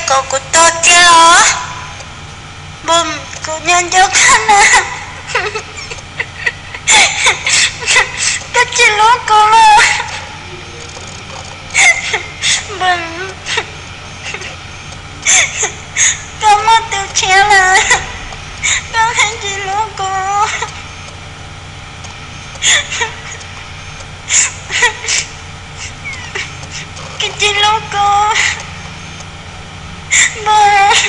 Kom kuv tuag kiag los? Npus, kuv nyob nco koj na. Koj tsis hlub kuv los? Npus, koj muaj tus tshiab lawm, koj thiaj tsis hlub kuv. Koj tsis hlub kuv. Npus,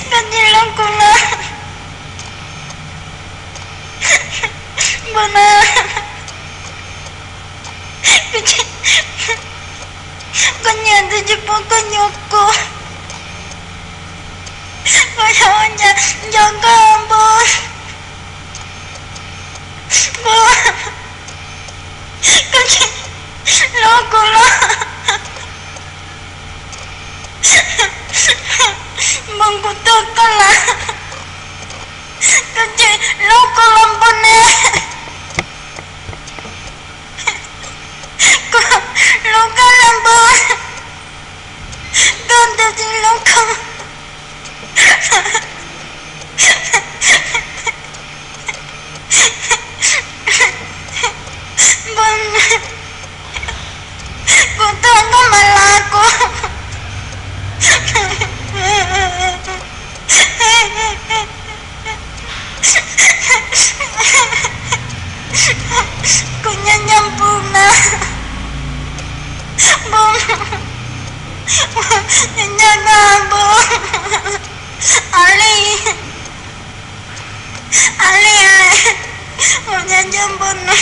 koj tsis hlub kuv los? Npus na, koj nyiam tus tsis pub koj yuav kuv. Kuv yog ua cas nco koj Npus. Npus, koj tsis hlub kuv los? Npus, kuv tuag koj lawm, koj tsis hlub kuv los Npus ne? Kuv hlub koj los Npus? Koj twb tsis hlub kuv. Npus, kuv tuag koj mam hlub kuv. Kuv nyob nco Npus na. Npus, nyob nco koj Npus. Av li, av li, kuv nyob nco Npus na.